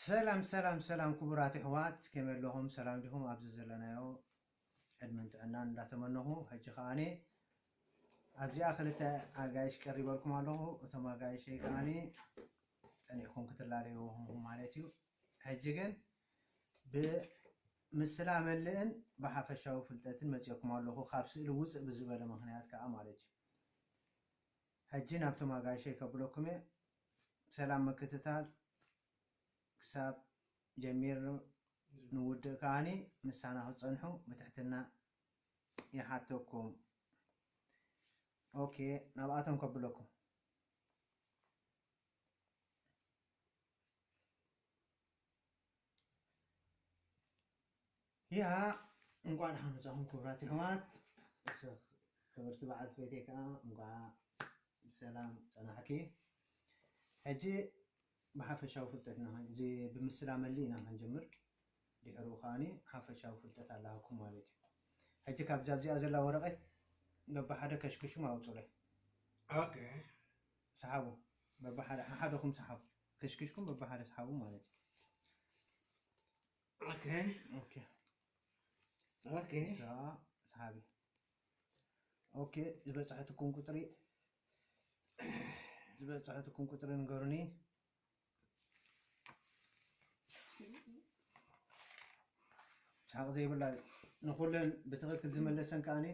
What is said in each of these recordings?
ሰላም ሰላም ሰላም ክቡራት ኣሕዋት፣ ከመይ ኣለኹም? ሰላም ዲኹም? ኣብዚ ዘለናዮ ዕድመን ጥዕናን እንዳተመነኹ፣ ሕጂ ከዓኒ ኣብዚኣ ክልተ ኣጋይሽ ቀሪበልኩም ኣለኹ። እቶም ኣጋይሸይ ከዓኒ ጸኒዕኩም ክትላለዩ ማለት እዩ። ሕጂ ግን ብምስላ መልእን ብሓፈሻዊ ፍልጠትን መጺኦኩም ኣለኹ፣ ካብ ስእሊ ውጽእ ብዝበለ ምኽንያት ከኣ ማለት እዩ። ሕጂ ናብቶም ኣጋይሸይ ከብለኩም እየ። ሰላም ምክትታል ክሳብ ጀሚር ንውድእ ከዓኒ ምሳና ክትጸንሑ ብትሕትና ይሓተኩም። ኦኬ፣ ናብኣቶም ከብለኩም። ያ፣ እንኳዕ ደሓን መጻኹም ክቡራት ኣሕዋት። እስ-፣ ክብርቲ በዓልቲ ቤተይ ከኣ እንኳዕ ብሰላም ጸናሕኪ። ሕጂ ብሓፈሻዊ ፍልጠትና እዚ ብምስላ መሊ ኢና ክንጅምር። ድሕሩ ከዓኒ ሓፈሻዊ ፍልጠት ኣላሃኩም ማለት እዩ። ሕጂ ካብዛ ኣብዚኣ ዘላ ወረቐት በብሓደ ከሽክሹም ኣውጹለይ። ኦኬ። ሰሓቡ። በብሓደ፣ ሓሓደኹም ሰሓቡ። ከሽክሽኩም በብሓደ ሰሓቡ ማለት እዩ። ኦኬ። ኦኬ። ኦኬ። ሳ-፣ ሰሓቢ። ኦኬ፣ ዝበጽሐትኩም ቁጽሪ፣ ዝበጽሐትኩም ቁጽሪ ንገሩኒ። ሰሓቕ ዘይብላ፣ ንኹለን ብትኽክል ዝመለሰን ከዓኒ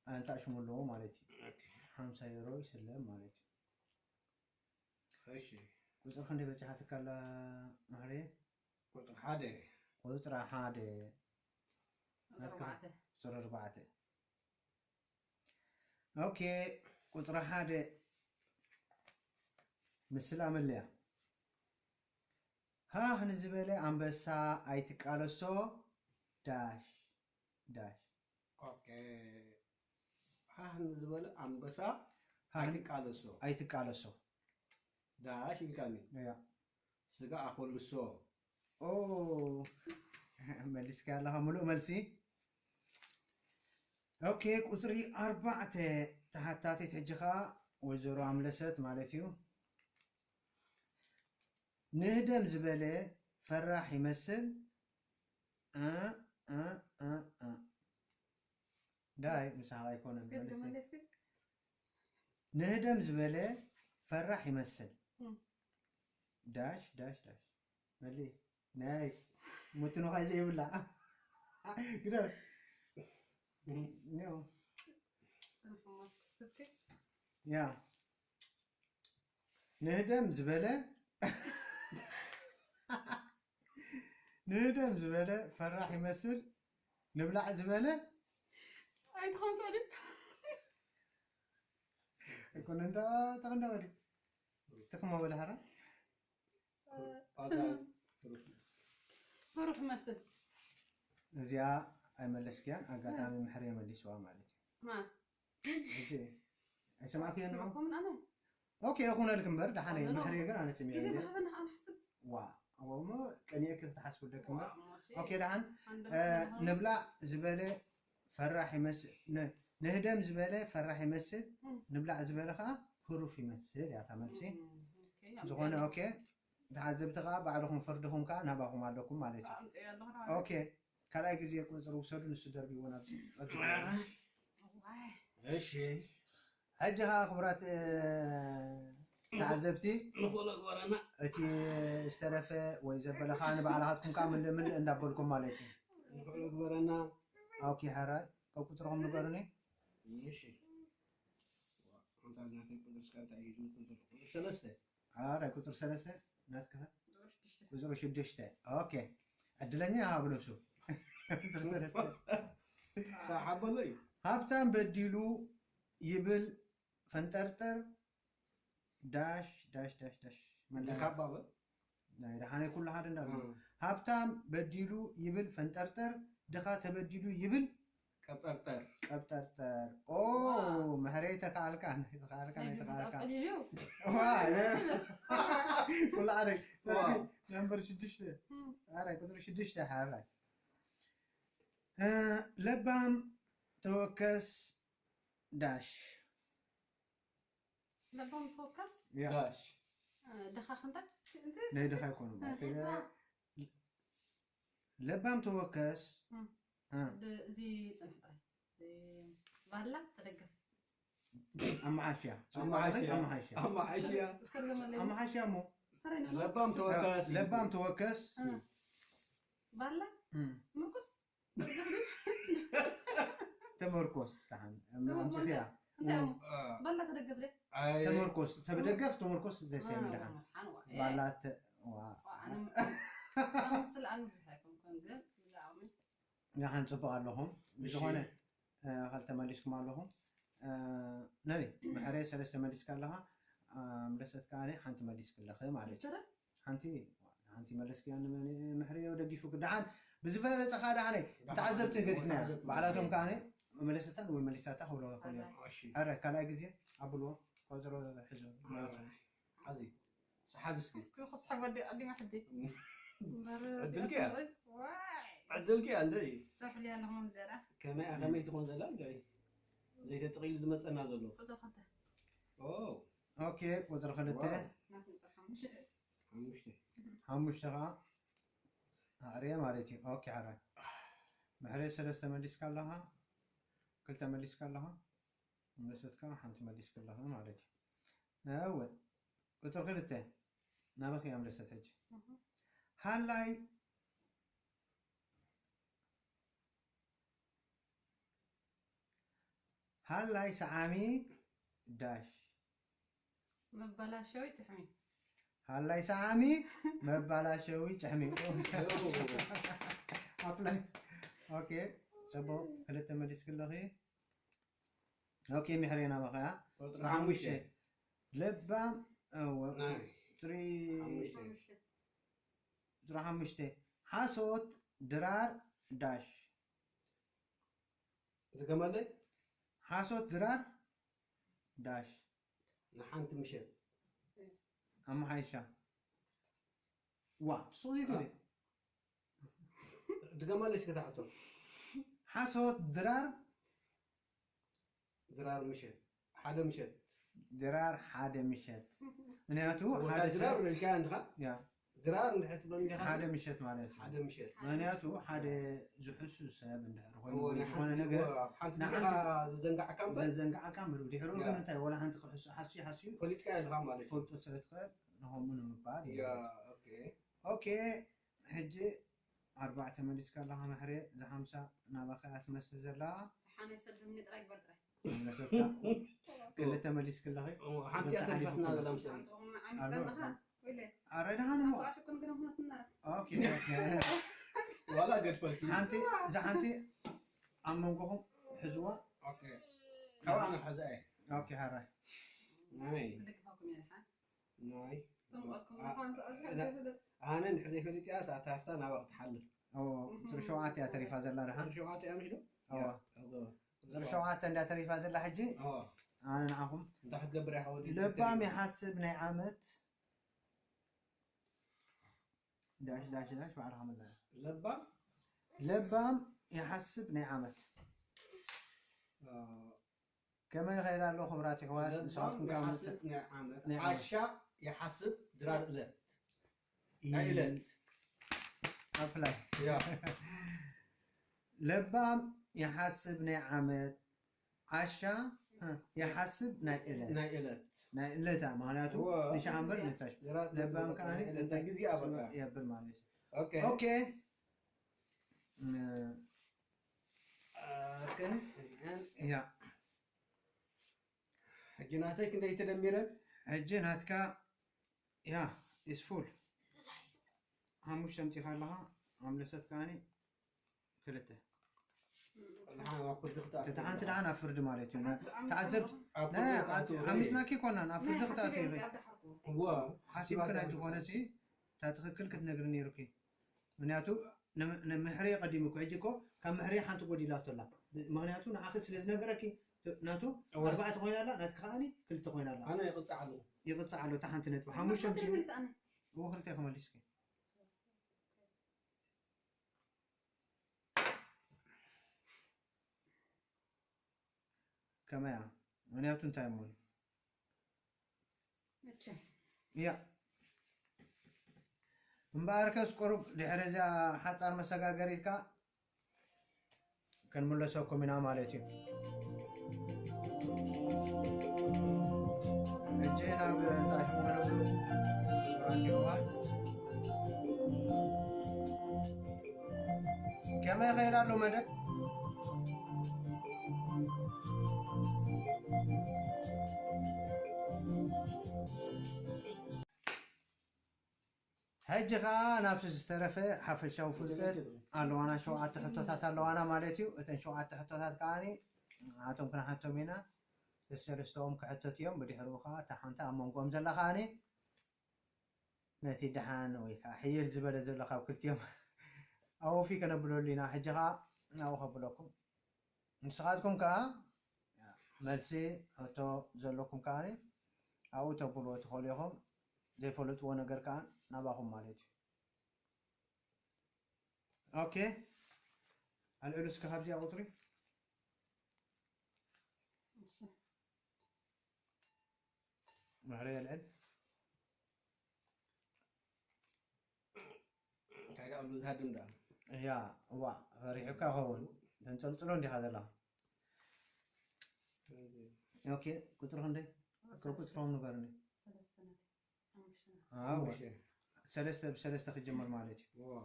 ኣንታ ሽሙ ኣለዎ ማለት እዩ። ኦኬ። ሓምሳ ዩሮ ይስለም ማለት እዩ። እሺ። ቁጽሪ ክንደይ በጺሓትካ ኣላ ማህሬ? ቁጽሪ ሓደ። ቁጽሪ ሓደ። ቁጽሪ ናትካ? ኣርባዕተ። ቁጽሪ ኣርባዕተ። ኦኬ፣ ቁጽሪ ሓደ ምስላ መለያ። ሃህ ንዝበለ ኣንበሳ ኣይትቃለሶ፣ ዳሽ፣ ዳሽ። ኦኬ። ሃህ ንዝበለ ኣንበሳ ሃህ ን-፣ ኣይትቃለሶ። ኣይትቃለሶ። ዳሽ ኢልካኒ። እያ። ስጋ ኣኾልሶ። ኦ፣ መሊስካ ኣለኻ፣ ምሉእ መልሲ። ኦኬ፣ ቁጽሪ ኣርባዕተ ተሓታቲት ሕጂ ኸኣ ወይዘሮ ኣምለሰት ማለት እዩ። ንህደም ዝበለ ፈራሕ ይመስል። እ፣ እ፣ እ፣ እ። ዳይ፣ ምሳኻ ኣይኮነን፣ እስኪ መልሲ። ድገመለይ እስኪ። ንህደም ዝበለ ፈራሕ ይመስል። እም። ዳሽ፣ ዳሽ፣ ዳሽ። መሊ፣ ናይ፣ ምትንዃይ ዘይብላ። ግደፍ። ኒዮ። ጽንሑ፣ ማስክ እስኪ። ያ። ንህደም ዝበለ፣ ንህደም ዝበለ ፈራሕ ይመስል፣ ንብላዕ ዝበለ ኣይትኸምሶ ድዩ? ኣይኮነ፣ እንተ ተቐንዳ ወዲ። ትኽማ ወደ ሓራ? ኣጋ-፣ ፍሩሕ መስል። እዚኣ ኣይመለስክያን፣ ኣጋጣሚ ምሕሪ የመሊስዋ ማለት እዩ። ማስ? እሺ። ኣይሰማዕክዮ ንዑ? ስማዕኩም ኣነ? ኦኬ፣ ይኹነልክ እምበር፣ ደሓነ ኣነ ነው። ምሕሪ ግን ኣነ ስሚዐ ግዜ እየ። ብሃበና ከኣ ንሓስብ። ዋ፣ እሞ ቀኒኤ ክትሓስቡ ደክ እምበር። ዋ፣ እሞ እሺ። ኦኬ፣ ደሓን። ኣንደበስ እ፣ ብሃበና ንብላዕ ዝበለ ፈራሕ ይመስል፣ ን-፣ ንህደም ዝበለ ፈራሕ ይመስል፣ እም። ንብላዕ ዝበለ ከኣ ህሩፍ ይመስል እያ እታ መልሲ። እም፣ ኦኬ፣ ዝኾነ፣ ኣምፅኤ። ኦኬ፣ ተዓዘብቲ ከኣ ባዕልኹም ፍርድኹም ከኣ ናባኹም ኣለኩም ማለት እዩ። ኣምፅኤ ኣለኹ፣ ኦኬ፣ ካልኣይ ግዜ ቁፅሪ ውሰዱ፣ ንሱ ደርቢዎ ናብዚ፣ ናብዚ። ዋይ። እሺ። ሕጂ ኸዓ ክቡራት፣ እ፣ ተዓዘብቲ፣ ንኹሎ ግበረና። እቲ ዝተረፈ ወይ ዘበለ ኸዓ ንባዕልኻትኩም ከኣ ምልእ ምልእ እንዳበልኩም ማለት እዩ። ንኹሎ ግበረና። ኦኬ፣ ሕራይ፣ ካብ ቁፅርኹም ንገሩኒ። እሺ። ኣንታ ናተይ ቁፅሪ እስካ እንታይ እዩ ዝብል ዘሎ? ቁፅሪ ሰለስተ። ሕራይ፣ ቁፅሪ ሰለስተ ናትካ? ቁፅሪ ሽዱሽተ። ቁፅሪ ሽዱሽተ። ኦኬ። ዕድለኛ ሃብ ነብሱ። ቁፅሪ ሰለስተ። ሰሓበሎ እዩ። ሃብታም በዲሉ ይብል ፈንጠርጠር ዳሽ፣ ዳሽ፣ ዳሽ፣ ዳሽ። መለያ። ድኻ ባበ? ናይ ደሓነይ ኩሉ ሓደ እንዳሉ። እም። ሃብታም በዲሉ ይብል ፈንጠርጠር፣ ድኻ ተበዲሉ ይብል ቀብጠርጠር። ቀብጠርጠር። ኦ፣ ዋው። ምሕረይ ተኻኣልካ፣ ተኻኣልካ፣ ናይ ናይ ተኻኣልካ። ቀሊል እዩ። ዋ፣ ነ-፣ ኩሉ ሓደ። ዋ። ነምበር ሽዱሽተ። እም። ኣረ፣ ቁፅሪ ሽዱሽተ፣ ሓራይ። እ፣ ለባም ተወከስ ዳሽ። ለባም ተወከስ? ያ። ዳሽ። እ፣ ድኻ ክንታ ናይ ድኻ ኣይኮኑ ለባም ተወከስ እዚ ፅንሕ ጥራይ ባላ ተደገፍ ኣመሓሽያ ኣመሓሽያ ኣመሓሽያ ኣመሓሽያ ኣመሓሽያ እሞ ተረኛ ነው ለባም ተወከስ ለባም ተወከስ ባላ እም፣ ምርኩስ ተመርኮስ ተሓን ኣምፅኽያ እንታይ እሞ ባላ ተደገፍ ደ ኣይ ተመርኮስ ተብደገፍ ተመርኮስ ዘይሰሚ ድሓን ሓንዋ ባላት ዋ ኣነ ምስል ኣነ ብዙሕ ኣይኮንኩን ግን ብዛዕባ ንሓን ፅቡቅ ኣለኹም ብዝኾነ እ፣ ካልተመሊስኩም ኣለኹም እ፣ ነሪ ምሕረ ሰለስተ መሊስካ ኣለኻ እ፣ ምለሰት ከዓ ሓንቲ መሊስክ ኣለኸ ማለት እዩ ተረ ሓንቲ ሓንቲ መለስክያ ንምሕረ ደጊፉ ክደሓን ብዝፈለፀ ከዓ ደሓነ ተዓዘብቲ ገዲፍና ባዕላቶም ከዓ መለሰታን ወይ መሊሳታ ክብሎ ይኽእል እዮም እሺ ሕረ ካልኣይ ግዜ ኣብልዎ ቆፅሮ ሕዞ ሓዚ ሰሓብ እስኪ ክስሓብ ወዲ ቀዲማ ሕጂ ዕድልኪ እያ። ዕድልኪ እያ እንደ ሰብሕልያ ኣለኹም ዝያዳ ከመይ ከመይ ትኾን ዘላ እንደ ዘይተጠቒሉ ዝመፀና ዘሎ ቁፅሪ ክልተ ኦ ኦኬ ቁፅሪ ክልተ ናት ቁፅሪ ሓሙሽተ ሓሙሽተ ሓሙሽተ ከዓ ኣዕርየ ማለት እዩ ኦኬ ሓራይ ምሕረ ሰለስተ መሊስካ ኣለኻ ክልተ መሊስካ ኣለኻ መለሰትካ ሓንቲ መሊስካ ኣለኻ ማለት እዩ እወ ቁፅሪ ክልተ ናበኺ እያ መለሰት ሕጂ ሃላይ ሃላይ ሰዓሚ ዳሽ መበላሸዊ ጭሕሚ ሃላይ ሰዓሚ መባላሸዊ ጭሕሚ ኣፍላይ ኦኬ ፅቡቅ ክልተ መሊስክ ኣለኺ ኦኬ ምሕሬና በኸያ ቁፅሪ ሓሙሽተ ሓሙሽተ ለባም እወ፣ ናይ ፅሪ ሓሙሽተ ሓሙሽተ ፅሪ ሓሙሽተ ሓሶት ድራር ዳሽ ድገመለይ ሓሶት ድራር ዳሽ ንሓንቲ ምሸት ኣመሓይሻ ዋ ትስቕ ዘይትብል ድገመለይ እስከ ታሕቶ ሓሶት ድራር ድራር ምሸት ሓደ ምሸት ድራር ሓደ ምሸት ምክንያቱ ወላ ሓደ ድራር ሰብ ኢልካ እንድኻ ያ ድራር እንድሕር ትብሎ እንዲኻ ሓደ ምሸት ማለት እዩ ሓደ ምሸት ምክንያቱ ሓደ ዝሕሱ ሰብ እንድሕር ኮይኑ እዎ፣ ወይ ዝኾነ ንሓንቲ ነገር እዎ፣ ሓንቲ ንሓንቲ ደቂቃ ዘዘንጋዕካ እምበር ዘዘንጋዓካ ምር ድሕሩ ያ። ግን እንታይ ወላ ሓንቲ ክሕሱ ሓስዩ ሓስዩ ፈሊጥካ ኢልኻ ማለት እዩ ፈልጦ ስለ ትኽእል ንኸምኡ ንምባል እዩ ያ ኦኬ ኦኬ ሕጂ ኣርባዕተ መሊስካ ኣለኻ ምሕሬ እዛ ሓምሳ ናባኻ እያ ትመስል ዘላ ሓነ ሰድምኒ ጥራይ ግበር ጥራይ መለሰትካ ክልተ መሊስክ ኣለኺ እዎ፣ ሓንቲ እያ ተሪፋትና ዘላ ምሸት ሓንቲ ቁም ዓሚስካ ኣለኻ ወይለ ኣረ ደሃን እሞ ኣቶ ኣሽኩን ግን ምክንያትና ኦኬ ኦኬ ዋላ ገድፈልኪ ሓንቲ እዛ ሓንቲ ኣብ መንጎኹም ሕዝዋ ኦኬ ካብኣ ንሓዛ እየ ኦኬ ሓራይ ናይ ትደግፋኩም እየ ድሓን ናይ ተምቐልኩም ኣ- ምዃን ሰኣል ኣነ እንድሕር ዘይፈሊጥ እያ እታ ታርታ ናባቕ ትሓልፍ እዎ፣ ቁፅሪ ሸውዓተ እያ ተሪፋ ዘላ ድሓን ሸውዓተ እያ ምሽ ዶ እዎ። ቁፅሪ ሸውዓተ እንዳ ተሪፋ ዘላ ሕጂ ኣነ ንዓኹም እንታይ ክትገብር ኢኻ ወዲ ለባም ይሓስብ ናይ ዓመት ዳሽ ዳሽ ዳሽ ባዕልኻ መላ ለባም ለባም ይሓስብ ናይ ዓመት ከመይ ይኸይድ ኣሎ ክብራት ይሕዋት ንስኻትኩም ካብ ይሓስብ ናይ ዓመት ናይ ዓመት። ዓሻ ይሓስብ ድራር እለት ናይ እለት ኣፕላይ ያ ለባም ይሓስብ ናይ ዓመት ዓሻ እ፣ ይሓስብ ናይ እለት ናይ እለት ናይ እለታ ምክንያቱ እወ። ንሽዓ እምበር ንታሽ ድራር ለባም እለት ከዓ ናይ እለት ግዜ ኣበቃ የብል ማለት እዩ ኦኬ ኦኬ እ፣ ኦኬ ያ ሕጂ ናተይ ክንደይ ተደሚረን ሕጂ ናትካ ያ ኢስፉል ሓሙሽተ ኣምፂኻ ኣለኻ ኣምለሰት ከዓኒ ክልተ ንሓን ኣብ ፍርዲ ክትኣቱ እቲ ሓንቲ ደኣ ናብ ፍርዲ ማለት እዩ ሓንቲ ዓመት ተዓዘብቲ ኣብ ናይ ፍርዲ ክትኣቱ ሓሚስናኪ ኮና ናብ ፍርዲ ክትኣትዩ ኣብ ድሓርኩ እወ ሓሲብክን ኣይዝኾነ ሲ እታ ትኽክል ክትነግሪ ነይሩኪ ምክንያቱ ንምሕሪ ቀዲሙ እኮ ሕጂ እኮ ካብ ምሕሪ ሓንቲ ጎዲላቶ ኣላ ምክንያቱ ንዓኺ ስለ ዝነገረኪ ናቱ እወ። ኣርባዕተ ኮይና ኣላ ናትኪ ከዓኒ ክልተ ኮይና ኣላ ኣነ ይቕፃዕ ኣለኹ ይቕፃዕ ኣሎ እታ ሓንቲ ነጥቢ ሓሙሽተ ኣምሲ ምልስ ኣነ እዎ ክልተ ከመሊስኪ ከመያ ምክንያቱ እንታይ እሞ መቸም ያ እምበኣርከስ ቁሩብ ድሕሪ እዚኣ ሓጻር መሰጋገሪትካ ክንምለሰኩም ኢና ማለት እዩ። ሕጂ ናብ እንዳ ሽሙሕነብሉ ራቲዮዋ ከመይ ይኸይድ ኣሎ መደብ? ሕጂ ኸዓ ናብቲ ዝተረፈ ሓፈሻዊ ፍልጠት ኣለዋና፣ ሸውዓተ ሕቶታት ኣለዋና ማለት እዩ። እተን ሸውዓተ ሕቶታት ከዓኒ ንዓቶም ክንሓቶም ኢና። ሰለስተኦም ክሕተት እዮም። ብድሕሪኡ ኸዓ እታ ሓንቲ ኣብ መንጎኦም ዘላ ከዓኒ ነቲ ደሓን ወይ ከዓ ሕይል ዝበለ ዘሎ ካብ ክልቲኦም ኣወፊ ከነብለሉ ኢና። ሕጂ ኸዓ ናብኡ ከብለኩም። ንስኻትኩም ከኣ መልሲ ሕቶ ዘለኩም ከኣ ኣብኡ ተብልዎ ትኽእሉ ኢኹም። ዘይፈለጥዎ ነገር ከኣ ናባኹም ማለት እዩ። ኦኬ፣ ኣልዕሉ እስከ ካብዚኣ ቁጽሪ። እሺ። ማዕረ የልዕል። እንታይ ደኣ ብሉ ዝሃድም ደኣ? እያ፣ እዋ፣ ፈሪሑካ ይኸውን። ተንጸልጽሎ እንዲኻ ዘለኻ። ኦኬ፣ ቁጽሪ ክንደይ? ካብ ቁጽሮም ንገርኒ። ሰለስተ ናተይ። ሓሙሽተ ናተይ። ኣዎ። ሓሙሽተ። ሰለስተ ብሰለስተ ክጅምር ማለት እዩ። ዋ።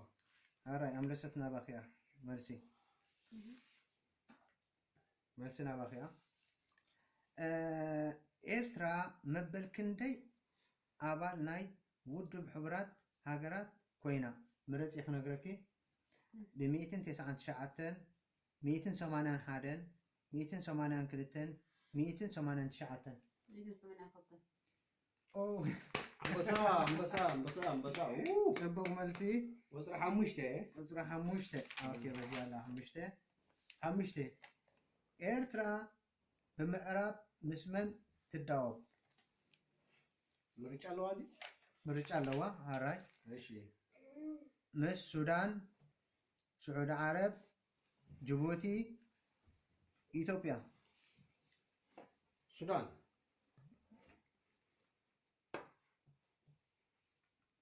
ኣራይ፣ ኣምለሰት ናባኺ እያ መልሲ። እህ። መልሲ ናባኺ እያ። እ፣ ኤርትራ መበል ክንደይ ኣባል ናይ ውድብ ሕቡራት ሃገራት ኮይና? ምረጺ ክነግረኪ። ብሚእትን ተስዓን ትሽዓተን፣ ሚእትን ሰማንያን ሓደን፣ ሚእትን ሰማንያን ክልተን፣ ሚእትን ሰማንያን ትሽዓተን። ሚእትን ሰማንያን ክልተን። ኦ። ኣንበሳ፣ ኣንበሳ፣ ኣንበሳ፣ ኣንበሳ። ኡ። ጽቡቕ መልሲ። ቁጽሪ ሓሙሽተ። ቁጽሪ ሓሙሽተ። ኦኬ፣ በዚ ኣላ ሓሙሽተ። ሓሙሽተ። ኤርትራ ብምዕራብ ምስ መን ትዳወብ? ምርጫ ኣለዋ ድዩ? ምርጫ ኣለዋ። ኣራይ። እሺ። ምስ ሱዳን፣ ስዑዲ ዓረብ፣ ጅቡቲ፣ ኢትዮጵያ። ሱዳን።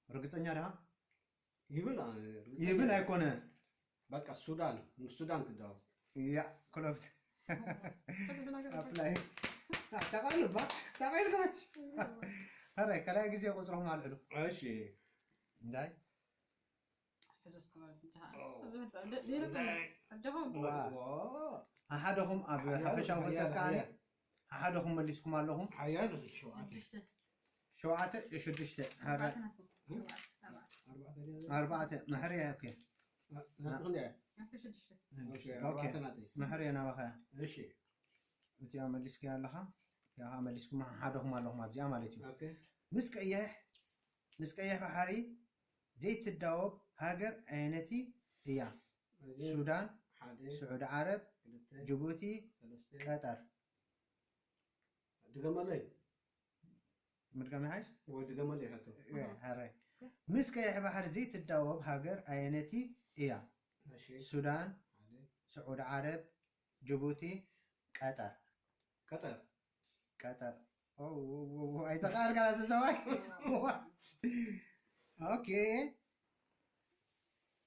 ርግጸኛ ዲኻ? ይብል፣ አ፣ ርግጸኛ ይብል ኣይኮነ። በቃ ሱዳን፣ ምስ ሱዳን ትዳወብ። ያ፣ ክለፍት። ኣፕላይ። አ፣ ተቓልባ፣ ተቓልባ። ኣረ፣ ካልኣይ ግዜ ቁጽርኹም ኣልዕሉ። እሺ። እንታይ? ሕሱስ ክበል፣ ብቻ። ኦ። ደ-፣ ደ-፣ ደ-፣ እንታይ? ኣጆኹም። ዋ። ዋ። ሓሓደኹም ኣብ ኣያ፣ ሓፈሻዊ ኣያ፣ ፍልጠት ከኣ ኣያ። ሓሓደኹም መሊስኩም ኣለኹም። ሓያ ነው ሸውዓተ። ሽዱሽተ። ሸውዓተ፣ ሽዱሽተ። ኣረ። ኣርባዕተ ናትኩም። እ? ኣርባዕተ። ኣርባዕተ ድያ? ኣርባዕተ። መሕርያ፣ ኦኬ። ና-፣ ናትኩም ድያ? ናትኩም ሽዱሽተ። ኦኬ፣ ኦኬ። ኣርባዕተ ናተይ። መሕርያ ናባኻ። እሺ። እቲኣ መሊስካ ኣለኻ። ያኻ መሊስኩም ሓሓደኹም ኣለኹም ኣብዚኣ ማለት እዩ። ኦኬ። ምስ ቀይሕ፣ ምስ ቀይሕ ባሕሪ ዘይትዳወብ ሃገር ኣየነይቲ እያ? እዚ ሱዳን፣ ሓደ፣ ስዑዲ ዓረብ፣ ክልተ፣ ጅቡቲ፣ ሰለስተ። ቀጠር። ድገመለይ። ምድጋም ይሓይሽ? ወይ ድገመለይ ሕቶ። እ፣ ሕራይ። እስከ። ምስ ቀይሕ ባሕሪ ዘይትዳወብ ሃገር ኣየነይቲ እያ? እሺ። ሱዳን፣ ሓደ። ስዑዲ ዓረብ፣ ጅቡቲ፣ ቀጠር። ቀጠር። ቀጠር። ኦ፣ ኦ፣ ኦ፣ ኦ፣ ኣይተኻእልካን ኣቲ ሰብኣይ። ኦኬ።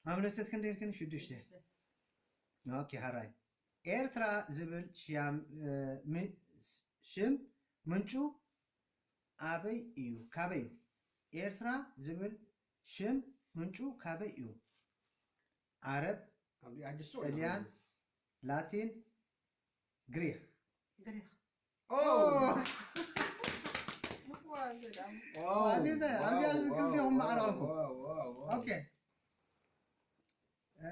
ኣምለሰት ክንደይ ኢልክኒ? ሽዱሽተ። ሽዱሽተ። ኦኬ፣ ሓራይ። ኤርትራ ዝብል ሽያም-፣ እ፣ ም-፣ ሽም ምንጩ ኣበይ እዩ? ካበይ እዩ? ኤርትራ ዝብል ሽም ምንጩ ካበይ እዩ? ዓረብ፣ ኣብዲ ኣዲሱ ጥልያን፣ ላቲን፣ ግሪኽ። ግሪኽ። ኦ! ዋ፣ ዘዳም። ዋው፣ ኣዴተ፣ ዋው፣ ኣብዚኣ ዝክል ዋው፣ ዲኹም ዋው፣ ማዕረቕኩም? ዋው፣ ዋው፣ ዋው። ኦኬ። እ፣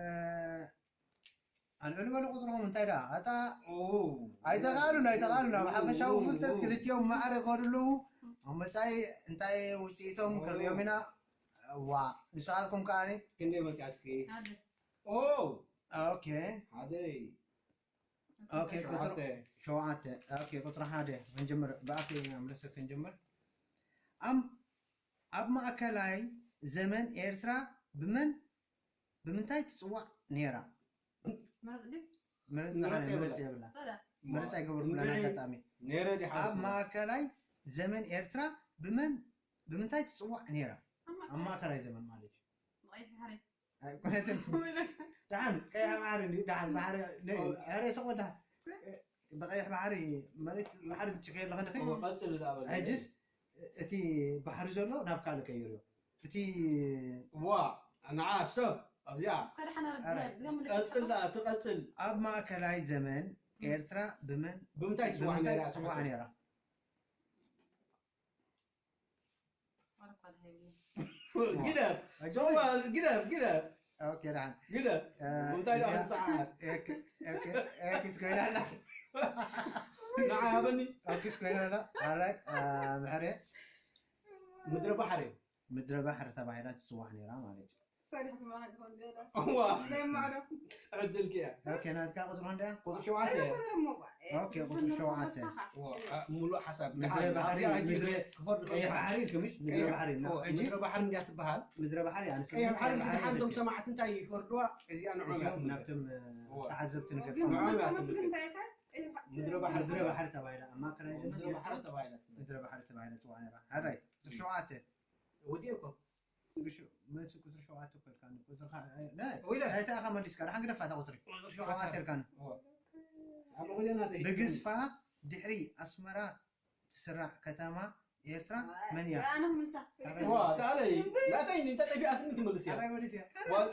ኣልዕሉ በሉ ቁጽሮም እንታይ ደኣ? ኣታ ኦ። ኣይተኻእሉን፣ ኣይተኻእሉን። ኣብ ሓፈሻዊ ኦ፣ ፍልጠት ኦ። ክልቲኦም ማዕረ ይኸዱ ኣለዉ። ኣብ መጻኢ እንታይ ውጽኢቶም ኦ። ክንሪኦም ኢና። ዋ፣ ንስኻትኩም ከኣኒ? ክንደይ መጺኣትኪ? ሓደ። ኦ! ኦኬ። ሓደ። ኦኬ፣ ቁጽሪ ሸውዓተ። ሸውዓተ። ኦኬ፣ ቁጽሪ ሓደ። ክንጅምር ብኣኺ ኣምለሰት ክንጅምር። ኣብ፣ ኣብ ማእከላይ ዘመን ኤርትራ ብመን፣ ብምንታይ ትጽዋዕ ነይራ? መርጽ ድዩ? መርጽ ምርጽ ዝሓነ የብላ። መርጽ የብላ። ታዲያ? መርጽ ኣይገበርኩላን እንድዒ ኣጋጣሚ። ነይረ ዲሓ ኣብ ስማ? ማእከላይ ዘመን ኤርትራ ብመን፣ ብምንታይ ትጽዋዕ ነይራ? ኣብ ማእከላይ። ኣብ ማእከላይ ዘመን ማለት እዩ። ቀይሕ ባሕሪ። ኣይኮነትን። ደሓን ቀይሕ ባሕሪ እንዲ ደሓን ባሕሪ ነይ ኣረ ሰቆዳ ብቀይሕ ባሕሪ ማለት ባሕሪ ትጭከ ኣለኸ ንኸ ቀፅል ዳበለ ሕጅስ እቲ ባሕሪ ዘሎ ናብ ካልእ ቀይርዮ። እቲ ዋ ንዓ ስቶፕ ኣብዚኣ እስከ ደሓን ኣረ ብገምልስ ቀፅል ዳ ትቐፅል ኣብ ማእከላይ ዘመን ኤርትራ ብመን ብምንታይ ትፅዋዕ ብምንታይ ነይራ ትፅዋዕ ነይራ? ዋላ እኳ ደሃ ይብለይ። ግደፍ ግደፍ ግደፍ ኦኬ ደሓን ግደፍ እንታይ ዳ እዚኣ- ሰዓት ኤክ- ኤክ- ኤክስ ኮይና ኣላ ንዓ ሃበኒ ኤክስ ኮይና ኣላ ኣራይ ምሕሬ ምድረ ባሕሪ ምድረ ባሕሪ ተባሂላ ትፅዋዕ ነይራ ማለት እዩ። ሰሪሕ ብማሓዝ ኾን ገለ ዋ ለማዕዶ ዕድልኪ እያ ኦኬ ናትካ ቁፅሪ ክንደያ? ቁፅሪ ሸውዓተ እያ ኦኬ ቁፅሪ ሸውዓተ ዋ፣ አ፣ ሙሉእ ሓሳብ ምድረ ባሕሪ ምድረ ክፈርድ ቀይሕ ባሕሪ ኢልክምሽ ምድረ ባሕሪ እና ሕጂ ምድረ ባሕሪ እንዲያ ትበሃል ምድረ ባሕሪ ኣንስ ቀይሕ ባሕሪ ድሓንቶም ሰማዕቲ እንታይ ይፈርድዋ እዚኣ ንዑ እያ ትምልከት። ናብቶም ተዓዘብቲ ንገር ግን ንዓም እያ መስ ግን ትምልከት። እንታይ እንታይ ምድረ ባሕሪ ምድረ ባሕሪ ተባሂላ ኣብ ማእከላይ ምድረ ባሕሪ ተባሂላ ምድረ ባሕሪ ተባሂላ ትፅዋዕ ነይራ። ሕራይ ቁፅሪ ሸውዓተ ወዲኤ እኮ ቁፅሪ ሸ- መልሲ ቁፅሪ ሸውዓተ እኮ ኢልካኒ ቁፅርካ ናይ- ወይለ ናይታ ኢኻ መሊስካ ደሓን ግደፋ እታ ቁፅሪ ቁፅሪ ሸውዓተ ኢልካኒ ኣብ ወይለ ናተይ ብግዝፋ ድሕሪ ኣስመራ ትስራዕ ከተማ ኤርትራ መን እያ? ኣነ ምልሳ ዋ ታለይ ናተይ እንተ ጠፊኣትኒ ትምልስ እያ ኣራይ ወዲስ እያ ዋል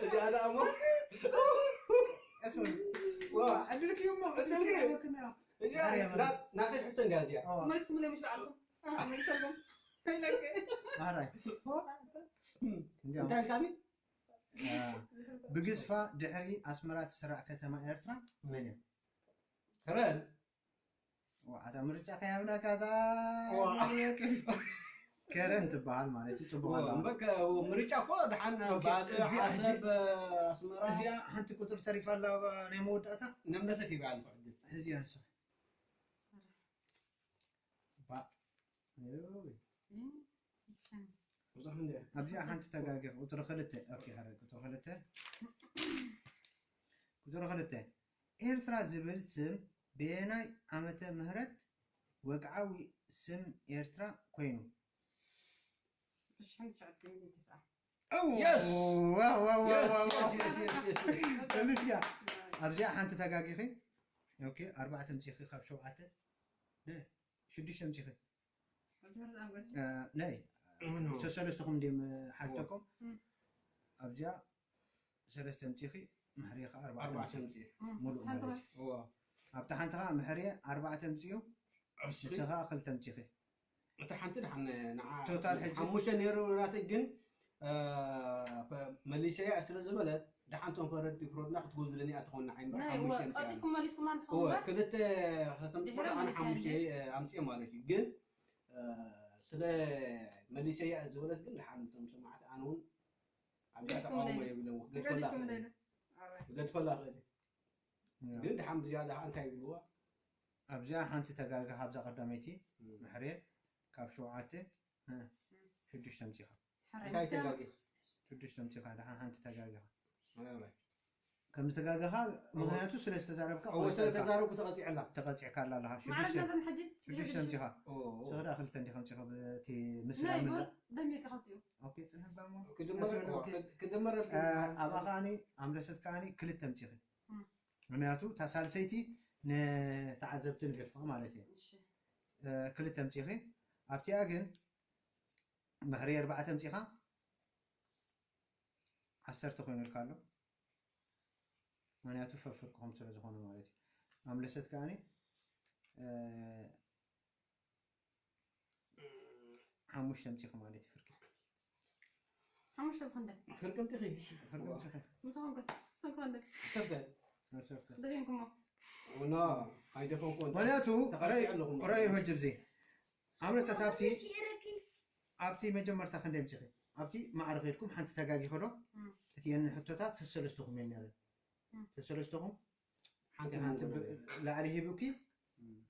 እዚኣ ደኣ እሞ ቀስ በል ዋ ዕድልክ እዩ እሞ ዕድልክ ዕድልክ እዩ። ይሃበክና እዚኣ ኣረ፣ ና- ናተይ ሕቶ እንዲያ እዚኣ ዋ መልስኩም ለምሽ በዓልኩም መልሰልኩም ኣራይ እንዲያው እንታይ ኢልካኒ ብግዝፋ ድሕሪ ኣስመራ ትስራዕ ከተማ ኤርትራ መን እያ? ከረን ዋዕታ ምርጫ ከያብናካ እታ ዋ። ከረን ትበሃል ማለት እዩ። ፅቡቅ ኣለዋ። በቃ ምርጫ እኮ ደሓን ኦኬ፣ ባፅዕ እዚኣ ሕጂ- ዓሰብ ኣስመራ እዚኣ ሓንቲ ቁፅሪ ተሪፋ ኣላ ናይ መወዳእታ ነምለሰት ይበሃል ዕድል ሕዚ ኣንሶ ባ- እዮይ። ቁፅሪ ክንደይ ኣብዚኣ ሓንቲ ተጋጊ ቁፅሪ ክልተ ኦኬ፣ ሕረ ቁፅሪ ክልተ ቁፅሪ ክልተ ኤርትራ ዝብል ስም በየናይ ዓመተ ምህረት ወግዓዊ ስም ኤርትራ ኮይኑ? ሽሕን ትሽዓተ ሚእትን ተስዓ Yes! ዋው፣ ዋው፣ ዋው፣ Yes, ዋው፣ ዋው። yes, yes, yes, yes. ተልስያ ኣብዚኣ ሓንቲ ተጋጊኺ ኦኬ፣ ኣርባዕተ ምፅኺ ካብ ሸውዓተ ነ- ሽዱሽተ ምፅኺ እ፣ ናይ ምኑ? ሰለስተኹም እንዲም ሓተኩም እም። ኣብዚኣ ሰለስተ ምፅኺ ምሕሪ ከዓ ኣርባዕተ ኣርባዕተ ምፅኺ ምፅኢ ሙሉእ ማለት እዩ። ኣብታ ሓንቲ ከዓ ምሕሪ ኣርባዕተ ምፅኡ ንስኻ ክልተ ምፅኺ እታ ሓንቲ ደሓን ንዓ ቶታል ሕጂ? ሓሙሽተ ነይሩ ናተይ ግን እ፣ መሊሰያ ስለ ዝበለት ደሓንቶም ፈረዲ ፍረድና ክትጎዝለኒ እያ ትኾን ንዓይ እምበር ናይ ሓሙሽተ ምፅኣ ቀልጢፍኩም መሊስኩም ኣንስኹም እወ እምበር ክልተ ከተምፅእ ድሕሪ ኣነ መሊሰያ ሓሙሽተ እንጂ። እ፣ ኣምፅኤ ማለት እዩ ግን እ፣ ስለ መሊሰያ ዝበለት ግን ደሓን እቶም ሰማዕቲ ኣነ እውን ኣብዛ ገዲፍኩም ተቃውሞ ደሊ። የብለን ክገድፈላ ገዲፍኩም ክእል ደሊ እየ። ክገድፈላ ክእል እየ። ግን ደሓን ብዝያዳ ከዓ እንታይ ይብልዋ ኣብዚኣ ሓንቲ ተጋጋ ካብዛ ቀዳመይቲ እም። ምሕሪ ካብ ሸውዓተ እ፣ ሽዱሽተ ምፅኻ ሕራይ እንታይ ምፍታው። ተጋጊ ሽዱሽተ ምፅኻ ደሓን ሓንቲ ተጋጋኻ ኣይ፣ ኣይ። ከም ዝተጋጋኻ ምክንያቱ ስለ ዝተዛረብካ እወ ስለ ተዛረብኩ ተቐፂዐላ ተቐፂዕካ ኣላ ኣለኻ ማዕረ ሽዱሽተ ናተን ሕጂ ሽዱሽተ ምፅኻ ኦ፣ ኦ። ስኽዳ ክልተ እንዲኻ ምፅኻ በቲ ምስላ ናይ ምላ ቡር ደሚርካ ከልቲኡ ኦኬ ፅንሕ ባሞ ክድመር ኦኬ ክድመረልኩም ኣባኻኒ ኣምለሰት ከዓኒ ክልተ ምፅኺ እም። ምክንያቱ እታ ሳልሰይቲ ንተዓዘብቲ ንገድፋ ማለት እዩ እሺ እ፣ ክልተ ምፅኺ ኣብቲኣ ግን ምሕሪ ኣርባዕተ ምፅኻ ዓሰርተ ኮይኑልካ ኣሎ ምክንያቱ ፈርፍርክኹም ስለ ዝኾነ ማለት እዩ ኣምለሰት ከዓኒ እ፣ ሓሙሽተ ምፅኺ ማለት እዩ ፍርቂ ሓሙሽተ ብክንደ ፍርቅምጥኺ ፍርቂ ምፅኺ ምሳኹም ከ ሰንኮ እንደ ሰብተ ዓሰርተ ደፊንኩሞ ኖ ኣይደፈንኩ ምክንያቱ ተቐሪፀ ኣለኹም ረዩ ሕጂ ብዚ ኣምለሰት ኣብቲ ኣብቲ መጀመርታ ክንደይ ምፅኺ ኣብቲ ማዕረ ከድኩም ሓንቲ ተጋጊ ከዶ እም። እቲ የን ሕቶታት ሰሰለስተኹም እየን ነረን እም። ሰሰለስተኹም ሓንቲ ሓንቲ ሓንቲ ላዕሊ ሂብኪ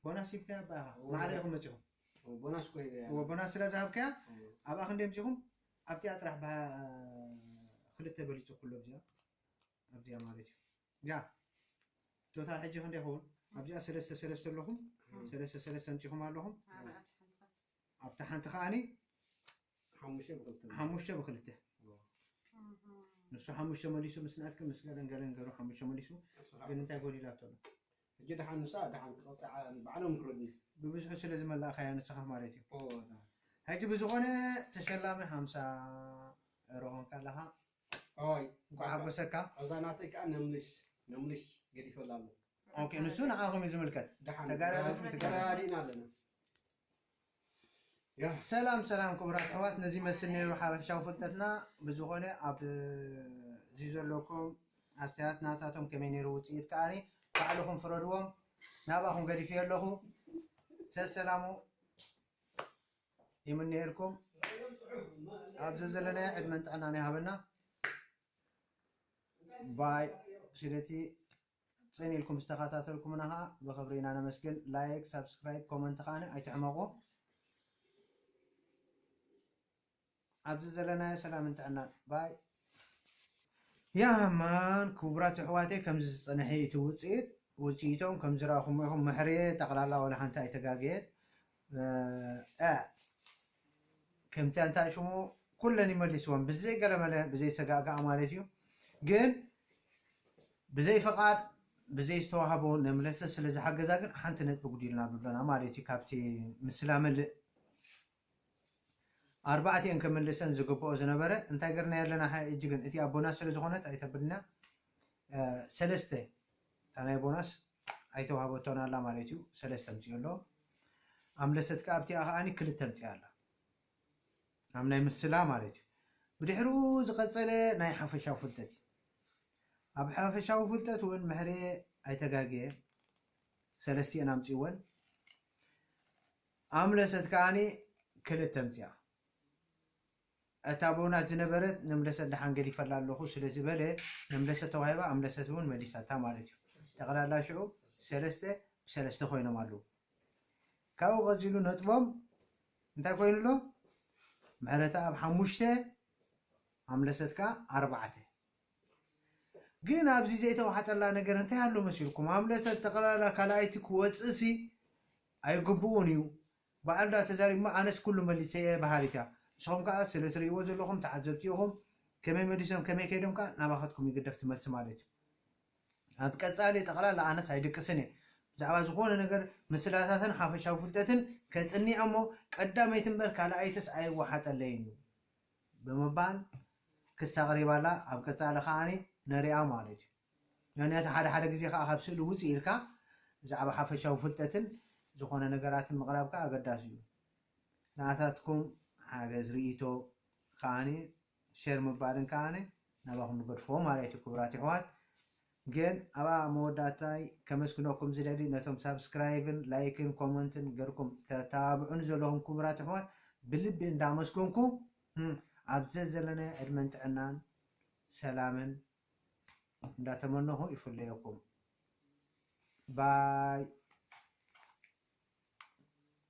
ቦናስ ሂብካ ባኻ ማዕረ ኢኹም መፂኹም ቦናስ ኮይነ እወ ቦናስ ስለ ዝሃብካያ ኣብኣ ክንደይ ምፂኹም ኣብቲኣ ጥራሕ ባ ክልተ በሊፁ ኩሎ ኣብዚኣ ኣብዚኣ ማለት እዩ ያ ቶታል ሕጂ ክንደይ ይኸውን ኣብዚኣ ሰለስተ ሰለስተ ኣለኹም ሰለስተ ሰለስተ ኣምፂኹም ኣለኹም ኣብታ ሓንቲ ከዓኒ ሓሙሽተ ብክልተ። ሓሙሽተ ብክልተ። ንሱ ሓሙሽተ መሊሱ ምስ ናትኪ ምስ ገለን ገለን ገሩ ሓሙሽተ መሊሱ። ግን እንታይ ጎዲላቶ ኣሎ? ሕጂ ደሓን ንሳ ደሓን ክቐፅዕ ባዕሎም ክረድኒ። ብብዝሑ ስለ ዝመላእካያ ንስኻ ማለት እዩ። ኦ፣ ዳ። ሕጂ ብዝኾነ ተሸላሚ ሓምሳ ሮኾንካ ኣለኻ። ኦይ እንኳዕ ሓጎሰካ። ኣብዛ ናተይ ከዓ ነምልሽ ነምልሽ ገዲፈላ ኣሎ። ኦኬ፣ ንሱ ንዓኹም እዩ ዝምልከት። ደሓን ተጋዳሊኹም ትጋዳሉ። ተጋዳሊና ኣለና። ያ ሰላም ሰላም ክቡራት ኣሕዋት፣ ነዚ መስል ነይሩ ሓፈሻዊ ፍልጠትና። ብዝኾነ ኣብዚ ዘለኩም ኣስተያየት ናታቶም ከመይ ነይሩ ውፅኢት ከዓኒ ባዕልኹም ፍረድዎም። ናባኹም ገዲፈዮ ኣለኹ። ሰሰላሙ ይምነየልኩም። ኣብዚ ዘለናዮ ዕድመን ጥዕናን ይሃበና። ባይ። ስለቲ ፅን ኢልኩም ዝተኸታተልኩምና ከዓ ብክብሪ ኢና ነመስግን። ላይክ፣ ሳብስክራይብ፣ ኮመንት ከዓ ኣይትሕመቁ። ኣብዚ ዘለናዮ ሰላምን ጥዕናን ባይ። ያማን ክቡራት ኣሕዋተይ፣ ከምዚ ዝፀንሐ እቲ ውፅኢት ውፅኢቶም ከምዚ ረኣኹም ኢኹም። ምሕርየ ጠቕላላ ዋላ ሓንቲ ኣይተጋገየን። እ፣ እ፣ ከምቲ እንታይ ሽሙ ኩለን ይመልስዎም ብዘይ ገለመለ ብዘይ ሰጋእጋእ ማለት እዩ። ግን ብዘይ ፍቓድ ብዘይ ዝተዋህቦ ነምለሰ ስለ ዝሓገዛ ግን ሓንቲ ነጥቢ ጉዲልና ብብለና ማለት እዩ። ካብቲ ምስላ መልእ ኣርባዕቲኤን ከመልሰን ዝግብኦ ዝነበረ እንታይ ገርና ያለና ሓ እጂ ግን እቲ ኣብ ቦናስ ስለ ዝኾነት ኣይተብልና። እ፣ ሰለስተ እታ ናይ ቦናስ ኣይተዋህበቶን ኣላ ማለት እዩ። ሰለስተ ኣምፅኦ ኣሎ። ኣምለሰት ከዓ ኣብቲኣ ከዓኒ ክልተ ኣምፅኣ ኣላ። ኣብ ናይ ምስላ ማለት እዩ። ብድሕሩ ዝቐፀለ ናይ ሓፈሻዊ ፍልጠት እዩ። ኣብ ሓፈሻዊ ፍልጠት እውን ምሕርየ ኣይተጋግየ ሰለስቲኤን ኣምፅእወን። ኣምለሰት ከዓኒ ክልተ ኣምፅኣ። እታ ቦናስ ዝነበረት ነምለሰት ደሓን ገዲፈላ ኣለኹ ስለ ዝበለ ነምለሰት ተዋሂባ ኣምለሰት እውን መሊሳታ ማለት እዩ። ጠቕላላ ሽዑ ሰለስተ ብሰለስተ ኮይኖም ኣለዉ። ካብኡ ቀፂሉ ነጥቦም እንታይ ኮይኑሎም? ምሕረተኣብ ሓሙሽተ ኣምለሰት ከዓ ኣርባዕተ። ግን ኣብዚ ዘይተዋሓጠላ ነገር እንታይ ኣሎ መሲልኩም? ኣምለሰት ጠቕላላ ካልኣይቲ ክወፅእሲ ኣይግብኡን እዩ። በዓል ዳ ተዛሪብማ ኣነስ ኩሉ መሊሰ እየ በሃሊት እያ። ንስኹም ከዓ ስለ ትርእይዎ ዘለኹም ተዓዘብቲ ኢኹም። ከመይ መሊሶም ከመይ ከይዶም ከዓ ናባኸትኩም ይግደፍ ትመልሲ ማለት እዩ። ኣብ ቀፃሊ ጠቕላላ ኣነስ ኣይድቅስን እየ። ብዛዕባ ዝኾነ ነገር ምስላታትን ሓፈሻዊ ፍልጠትን ከፅኒዐ እሞ ቀዳመይቲ እምበር ካልኣይትስ ኣይወሓጠለይን እዩ ብምባል ክሳ ኣቕሪባላ ኣብ ቀፃሊ ከዓኒ ነሪኣ ማለት እዩ። ምክንያቱ ሓደ ሓደ ግዜ ከዓ ካብ ስእሊ ውፅእ ኢልካ ብዛዕባ ሓፈሻዊ ፍልጠትን ዝኾነ ነገራትን ምቕራብ ከዓ ኣገዳሲ እዩ። ንኣታትኩም ሓገዝ ርእይቶ ከዓኒ ሸር ምባልን ከዓኒ ናባኹም ንገድፍዎ ማለት እዩ። ክቡራት ይሕዋት ግን ኣብኣ መወዳእታይ ከመስግነኩም ዝደሊ ነቶም ሳብስክራይብን ላይክን ኮመንትን ገርኩም ተተባብዑን ዘለኹም ክቡራት ይሕዋት ብልቢ እንዳመስገንኩ ኣብ ዘዘለናዮ ዕድመን ጥዕናን ሰላምን እንዳተመነኹ ይፍለየኩም ባይ።